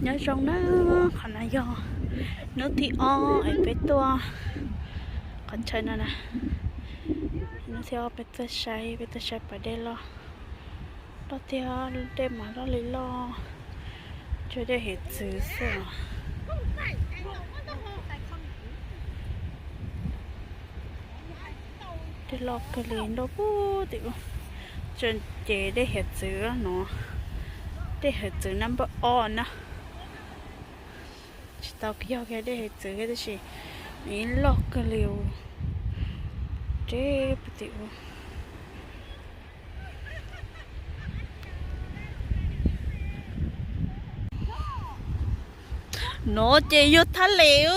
Nyob zoo na, qhov no yog hnub thib ob es peb tuaj qhov chaw no na. Hnub thib ob peb tuaj saib, peb tuaj saib pas dej loj, loj tiag, dej mas loj li loj, tsuas dej hiav txwv xwb. Dej loj kawg li, nroj puag tim ub. Ces dej hiav txwv no, dej hiav txwv number ob na. Tsis tau yog kiag dej hiav txwv tab sis nws loj kawg li, deb puag tim ub. No ces yog thaj les.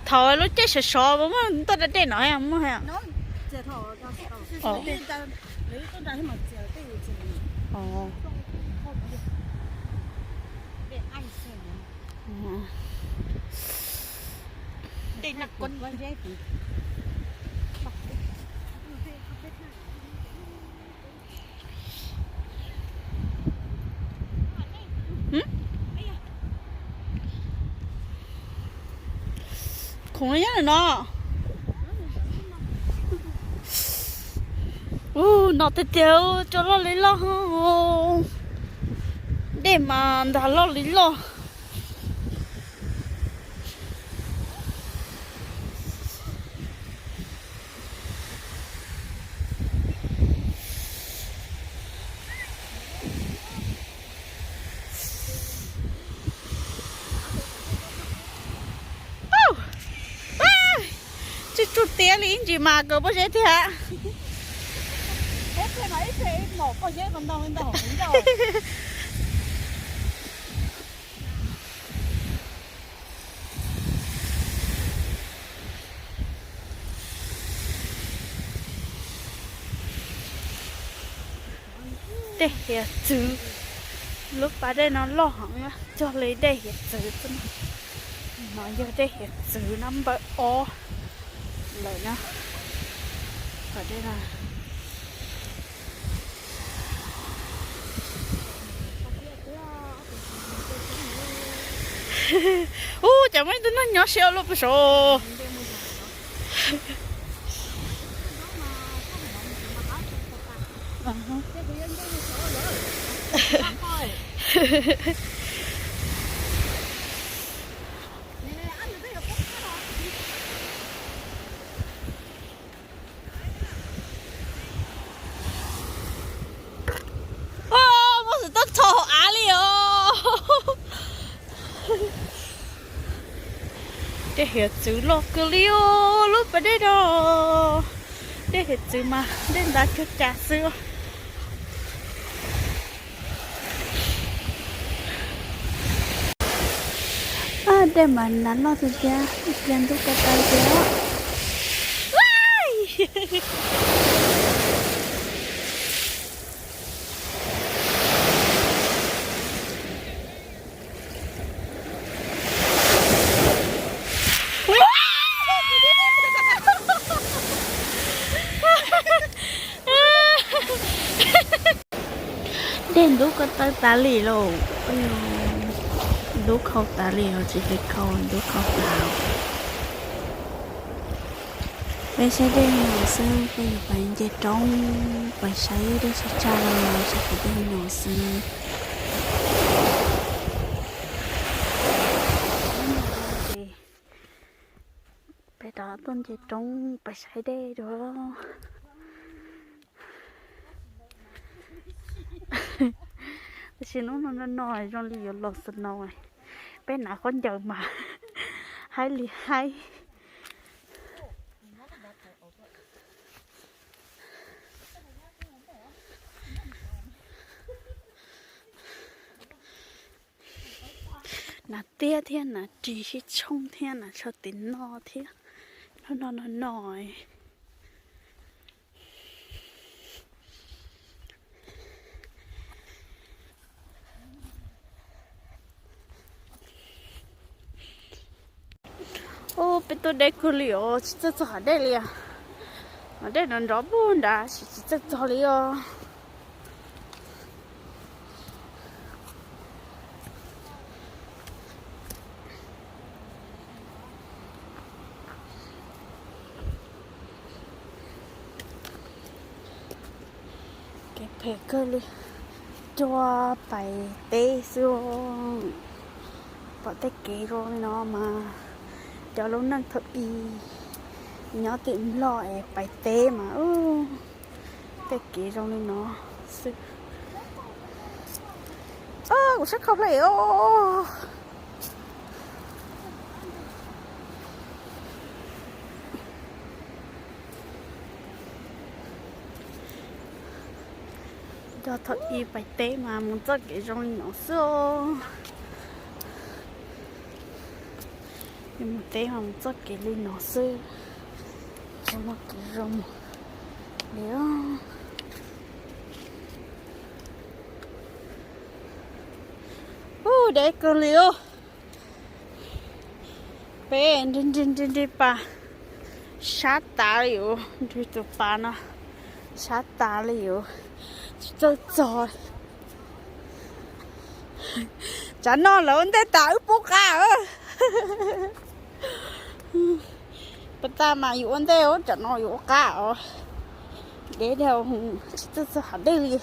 Thaum lub caij sov sov puas muaj tuaj da dej no muaj? Khoom nyob no. Ub, no tiag tiag, cua loj li loj. Dej mas ntag loj li loj. Tsuj tsuj tiab li ib ntsis mas kawg pob zeb thiab. Dej hiav txwv, lub pas dej no loj heev, cog li dej hiav txwv xwb. No yog dej hiav txwv number ob lawm na. Pas dej no. Ub, cas muaj ib tug neeg nyob siab luaj pem saud. Ua, muaj tus tuaj txhos hauv av li os. Dej hiav txwv loj kawg li os, lub pas dej no. Dej hiav txwv mas dej ntav cuag cas xwb. Dej mas ntav loj tiag tiag, cia ntub ko taw tiag. Dej ntub ko taw tas li lauj. Ntub khau tas li os, tsis hais khau, ntub khau tas. Peb saib dej li no xwb, peb yuav pais nce roob pais saib dej tshaj tshaj li no, saib dej li no xwb. Peb rov tuaj nce roob pais saib dej dua. Tab sis hnub no no no zoo li yuav los snow, peb hnav khaub ncaws mas haib li haib. Hnav tiab thiab, hnav ris sib tshooj thiab, hnav tsho tiv no thiab. Hnub no no no. Ub, peb tuaj deb kawg li os, tsis txawj txog hav dej li os. Hav dej nrov nrov puag nrad, tsis txawj txog li os. Kev phem kawg li, cua pais teb xwb. Pom tej kev zoo li no mas cov lub neej thaum ub nyob tim Nplog es pais teb mas tej kev zoo li no xwb. Kuv sab kho play os. Cov thaum ub pais teb mas mus txoj kev zoo li no xwb. Mus teb mas mus txoj kev li no xwb, tsis muaj kev zoo li. Ub, deb kawg li os. Peb nrig nrig nrig nrig pas, sab tas li os, nrig tus pas no sab tas li os, tsis txawj txog. Tsam no lawv ua ntej tas wb poob qab. Pas tas mas yus ua ntej, tsam no yus ua qab os. Deb dag, tsis txawj txog hav dej li.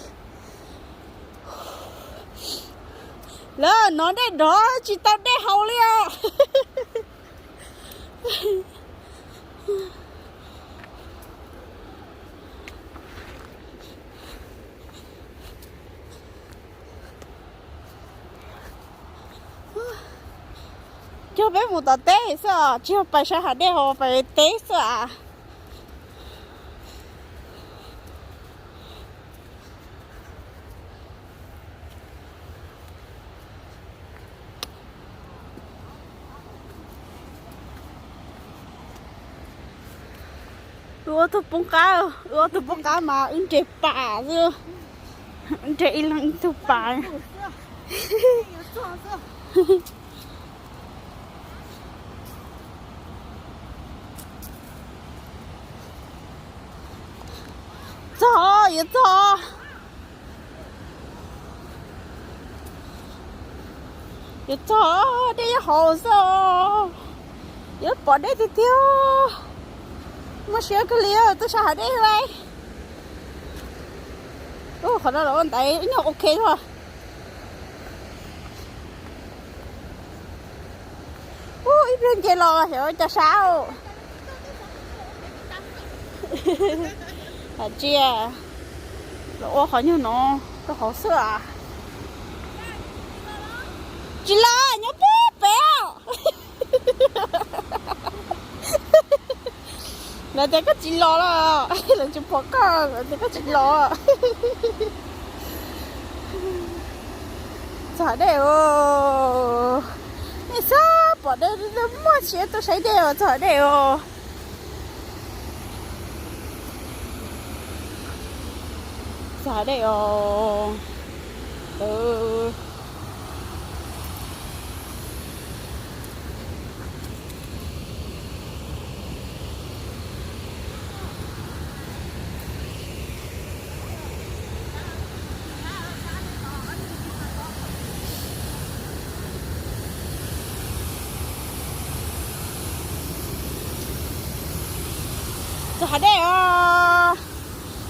Lawv hnov dej nrov tsis tau dej haus li os. Cog peb mus tom teb xwb os, tsis yog pais sab hav dej hos, pais teb xwb as. Wb ob tug poob qab, wb ob tug poob qab mas wb nres pas xwb, nres ib leeg ib tug pas. Txog, yuav txog, yuav txog, dej yuav haus xwb, yuav pom dej tiag tiag. Muaj siab kawg li, tuaj sab hav dej lawm. Ub, qhov no los ua ntaiv ib nyuag ok os. Ub, ib pliag nce los xyov cas sab. Hais tias los ua qhov nyuag no rau hauv xwb as. Tsis los, nyob puag pem. Lawv tias koj tsis los los, lawv tsis pom koj, lawv tias koj tsis los. Txog dej os, nej xav pom dej, muaj siab tuaj saib dej os, txog dej os. Txog dej os. Txog hav dej os.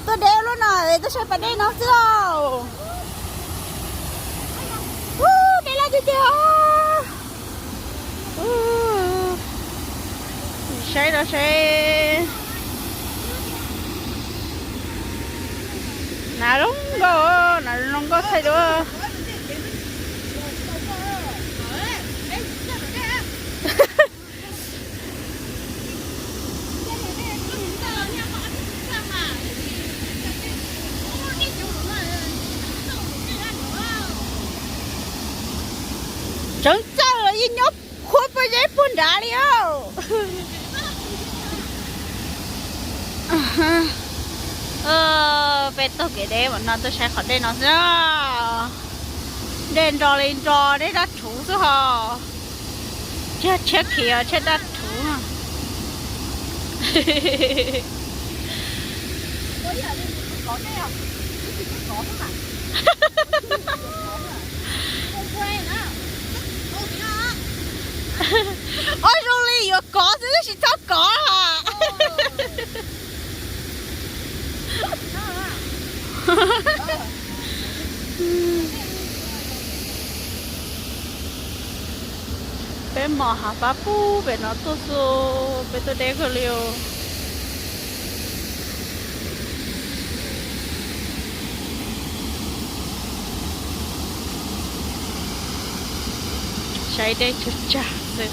Tuaj deb lub no, tuaj saib pas dej no xwb os. Ub, deb loj tiag tiag. Saib rau seb. Hnav zoo nkauj, hnav zoo nkauj thaij duab. Tseem txawj los yeej nyob qhuav pob zeb puag nrad li os. Peb taug kev deb mam no tuaj saib qhov dej no xwb. Dej nro li nro, dej dab tshuv xwb hos. Yog tshiab khiv os, tshiab daj rhuv. Ob zoo li yuav kov xwb tab sis txhob kov. Peb mos hav fab pub pem no tuaj xwb, peb tuaj deb kawg li os. Saib dej tsag tsag xwb.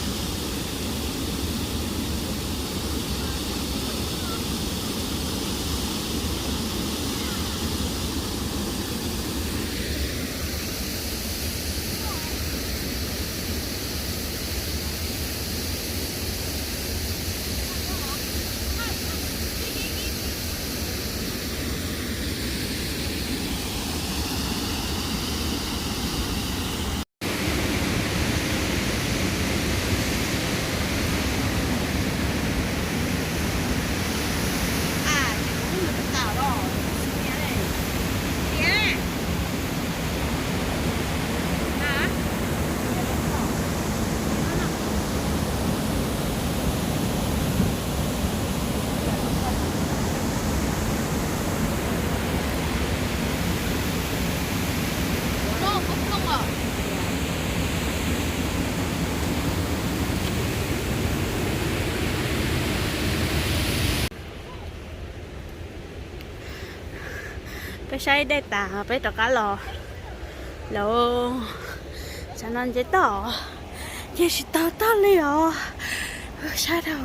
Peb saib dej tas peb rov qab los lawm. Tsam no nce toj, nce tsis tau toj li os. Sab rau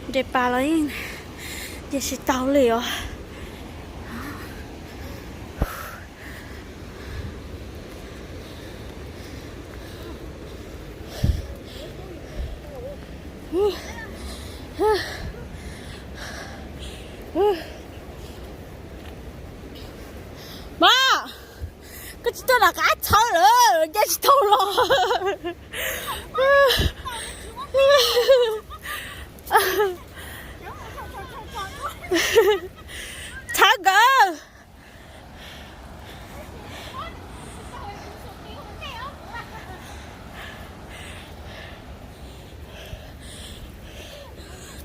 nres pas los yeej nce tsis tau li os. Mas, koj tsis tuaj nram qab txhawv lawm, nce tsis tau los. Txhawv nkawd.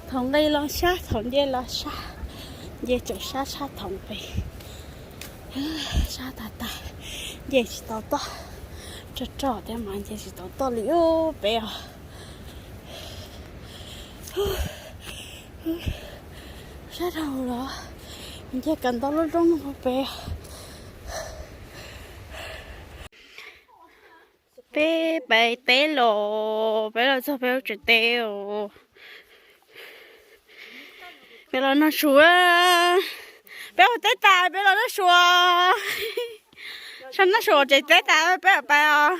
Thaum nqis los sab, thaum nce los sab, nce tseem sab tshaj thaum pem. Sab tag tag, nce tsis tau toj. Rog rog thiab mas nce tsis tau toj li ub peb os. Sab rau los nce kawm ntau lub roob pem. Peb pais teb los, peb los txog peb lub tsev teb os. Peb los noj su, peb ua teb tas peb los noj su. Sab noj su tsev teb tas peb pais os.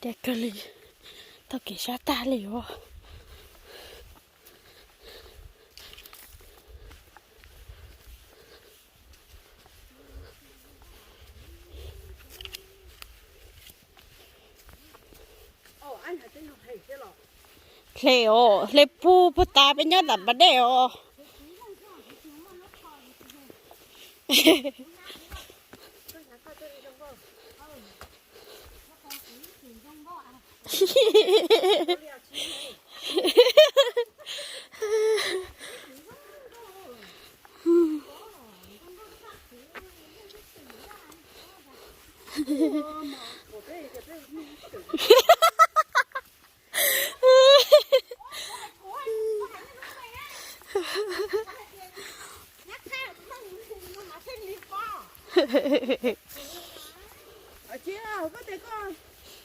Deb kawg li, tau kev sab tag li os. Hle os, hle puag puag ta peb nyob nram pas dej os.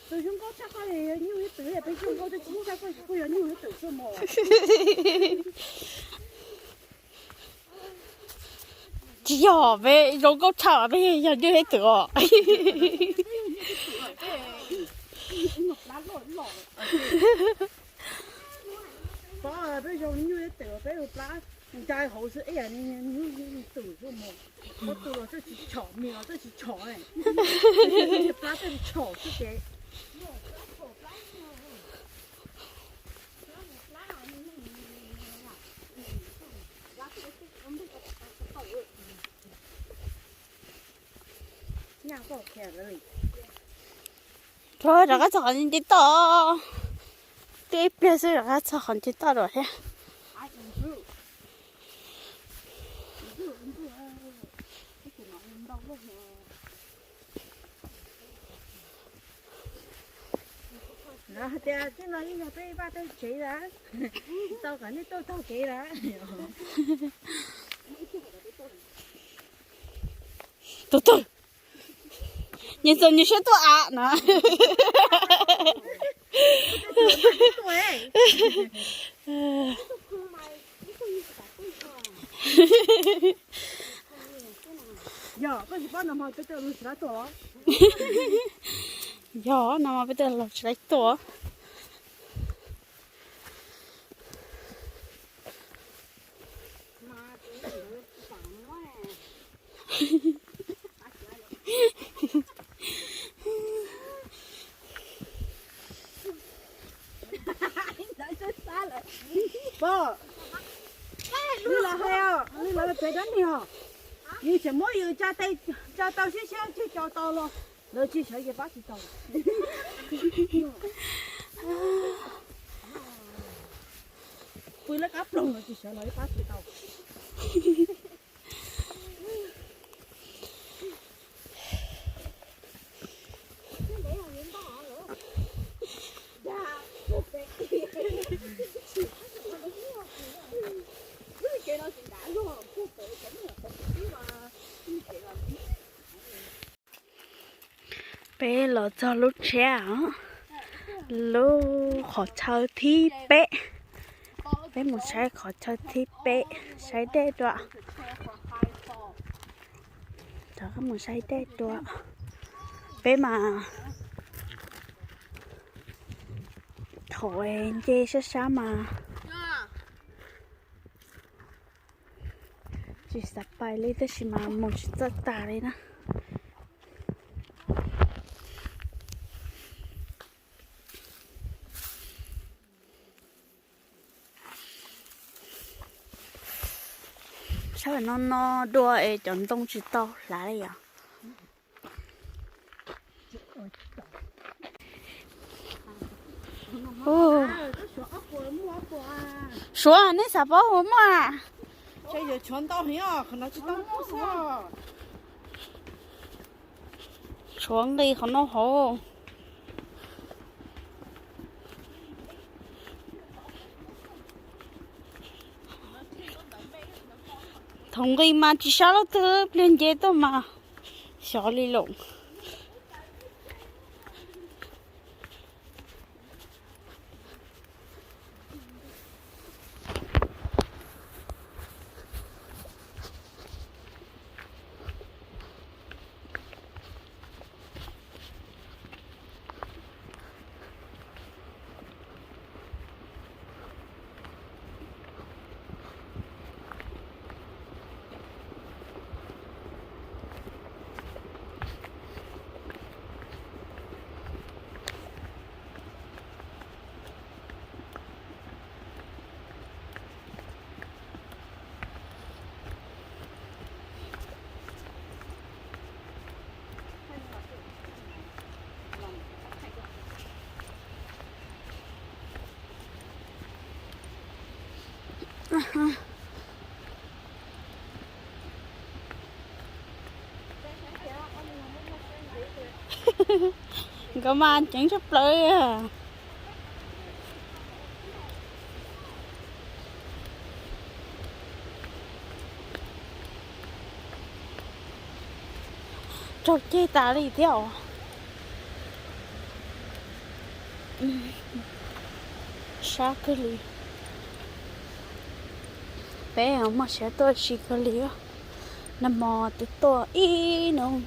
Tus zoo nkauj tshaj koj yog nyuj ib tug, peb zoo nkauj tshaj koj kuj yog nyuj ib tug xwb mog. Tsis yog, peb zoo nkauj tshaj peb yog nyuj ib tug os. Pab peb zoo nyuj twm peb ua plab ntai hauv xwb ib yam li nyuj tus xwb mus. Ob tug los twb tsis tshom, mis los twb tsis tshom, plab twb tshom xwb ces. Rov qab txog qhov nce toj. Twb ib pliag xwb rov qab txog qhov nce toj dua thiab. Lawv hais tias tej no yeej yog peb vaj tej tsev lawm, tau kom nej tuaj taug kev lawm. Tus twg? Nyias txom nyuag siab tuaj av no. Yog koj tsis paub no mas peb tej laus tsis laib tuaj. Yog no mas peb tej laus tsis laib tuaj. Pog, lwm los hais os, lwm los pem dab nig os. Yus tseem muab yus tsa tau siab siab tseg tso tau los lawv tsis sawv ces pab tsis tau. Pw lawv qab ploog los tsis sawv los pab tsis tau. Peb los txog lub tsheb, lub qhov chaw thib peb. Peb mus saib qhov chaw thib peb, saib dej dua. Rov qab mus saib dej dua. Peb mas thaum nce sab sab mas tsis xav pais li tab sis mas mus tsis txawj tas li na. Sab no no dua es cov ntoo tsis tau hlav li os. Suav, nej xav paub puas muaj? Tshuav nqis qhov no hauv. Thaum nqis mas tsis sab leej twg, pliag nce tuaj mas xyov li lawm. Nkawd mas ceev tshaj plaws. Raug ceg tas li thiab os. Sab kawg li. Peb muaj siab tuaj si kawg li. Nag hmo twb tuaj ib hnub,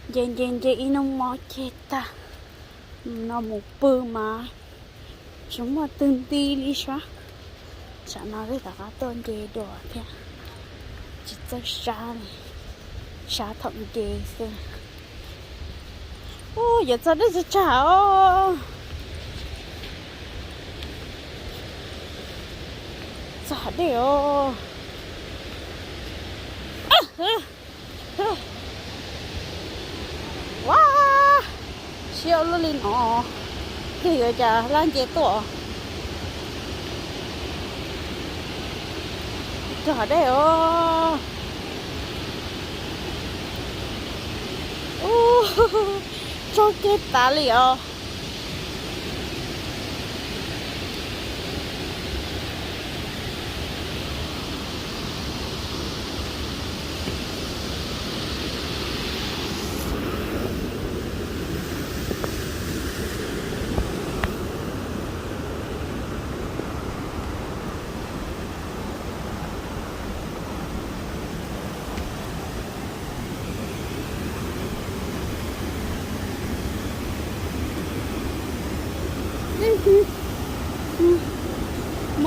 nce nce nce ib hnub mob ceg tag. No mus pw mas tsis muaj twg nti li sab. Tsam no wb rov qab tuaj nce dua thiab, tsis txawj sab li, sab thaum nce xwb. Ub, yuav txog dej tsag tsag os. Txog dej os. Ua, siab ua luaj li no, twb yuav cas laj nce tuaj. Txog dej os. Ub, tsaug kawg tas li os.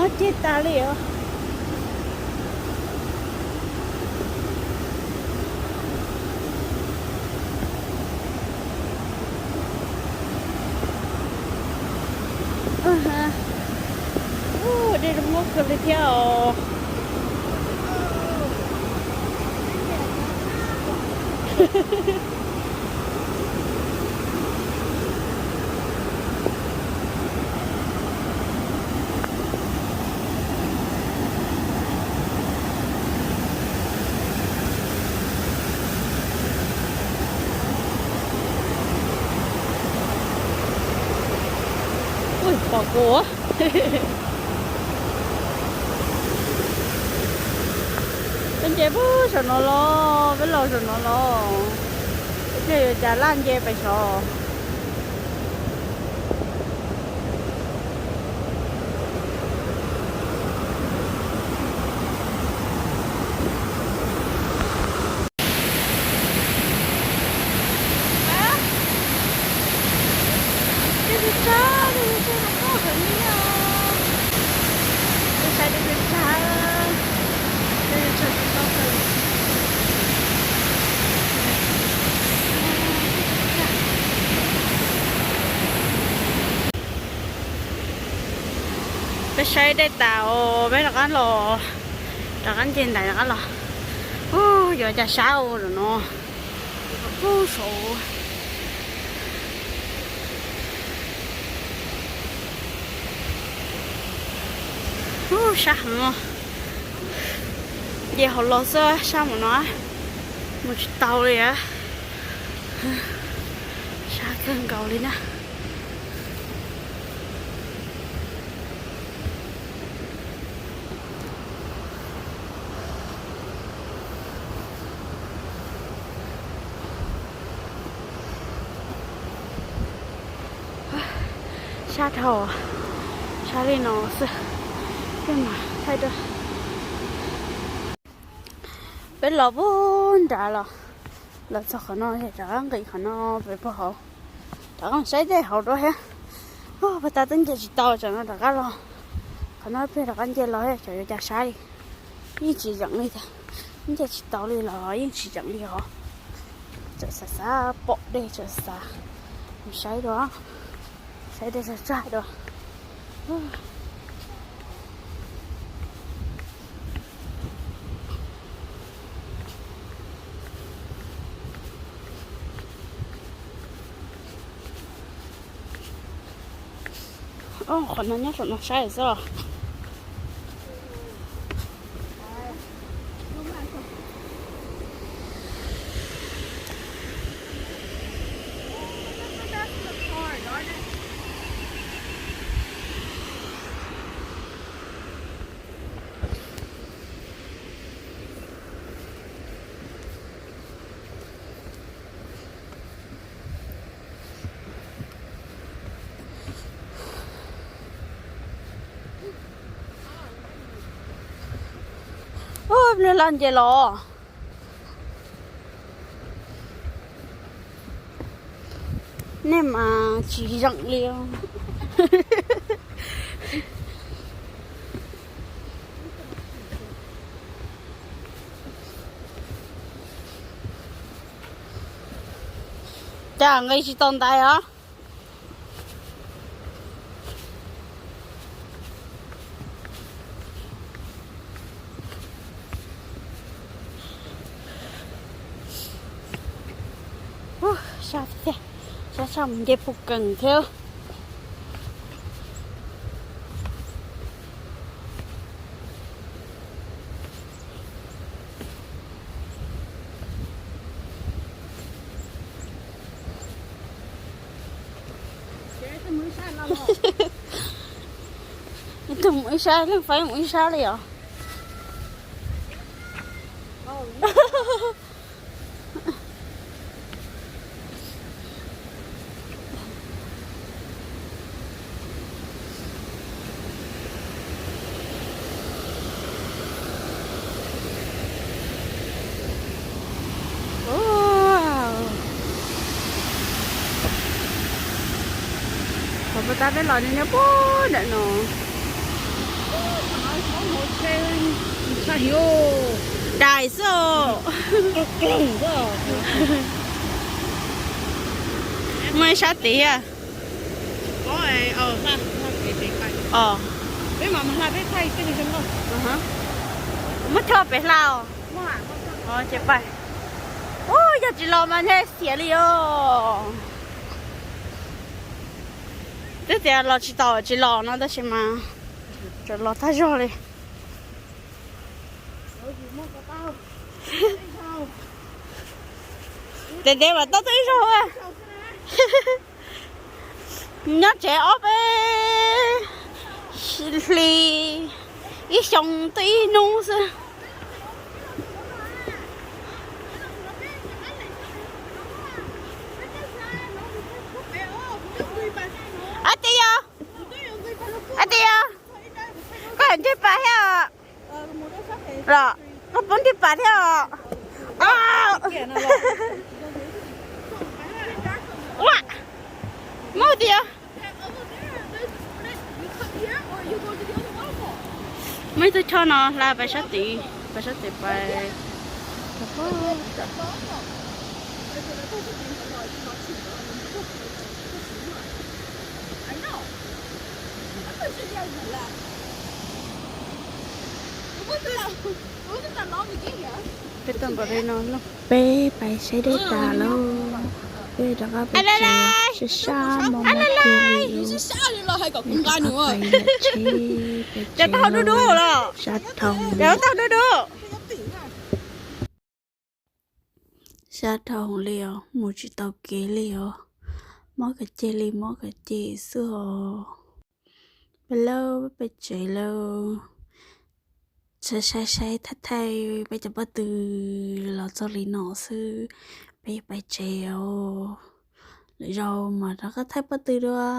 Mob ceg tas li os. Ub, dej zoo nkauj kawg li thiab os. Ui, pom kuv. Peb nce pub saum no los, peb los saum no los, peb thiaj yuav cas laj nce pais saud. Peb saib dej tas os, peb rov qab los, rov qab nce ntais rov qab los. Ub, yuav cas sab ua no. Pub saud. Ub, sab heev. Nce hauv los xwb sab mus no, mus tsis tau li. Sab kawg nkaus li na. Sab dhau, sab li no xwb, peb los pub nrad los, los txog qhov no rov qab nqis qhov no pem puag hauv, rov qab saib dej hauv dua thiab. Puag ta twb nce tsis tau, tsam no rov qab los, qhov no peb rov qab nce los tsam yuav cas sab li. Yeej tsis zeem li tiag, nce tsis tau li los yeej tsis zeem li os. Tseem xav xav pom dej, tseem xav mus saib dua, saib dej tsag tsag dua. Qhov no nyob saum no saib xwb. Ub, nws laj nce los. Nej mas tsis zeem li. Cas nqis tsis tau ntaiv os. Sab, sab mus nce puv kees thiab. Ib tug mus ib sab, leej faib mus ib sab li os. Qhov puag ta peb los nyob puag nram no. Dais xwb. Muaj ib sab tid. Muab thoj pem hla os. Ces pais. Ub, yog tsis los mas ntshe xiam li os. Twb tias los tsis tau tsis los no tab sis mas tseem los tag zog li. Tes ntev mas tau twb ib zaug. Nyob tsev ob peb hlis, ib xyoo twb ib hnub xwb. Ab, tias yog, ab, tias yog koj nrig pas thiab los koj puv nrig pas thiab os. Ua, muab tias muaj ib tug choj no hla pais sab tid, pais sab tid pais. Peb tuaj npaum li no lauj, peb pais saib dej tas lauj. Peb rov qab pais tsev, sab sab hmo no kiag li. Peb rov qab pais nram tsheb, pais tsev lauj. Sab dhau, sab dhau li os, mus tsis tau kev li os. Mob kev ceg li mob kev ceg xwb os. Peb lauj, peb pais tsev lauj. Saib saib saib thaij thaij peb cov pob tw los txog li no xwb, peb yuav pais tsev os. Lwm zaus mam rov qab thaij pob tw dua.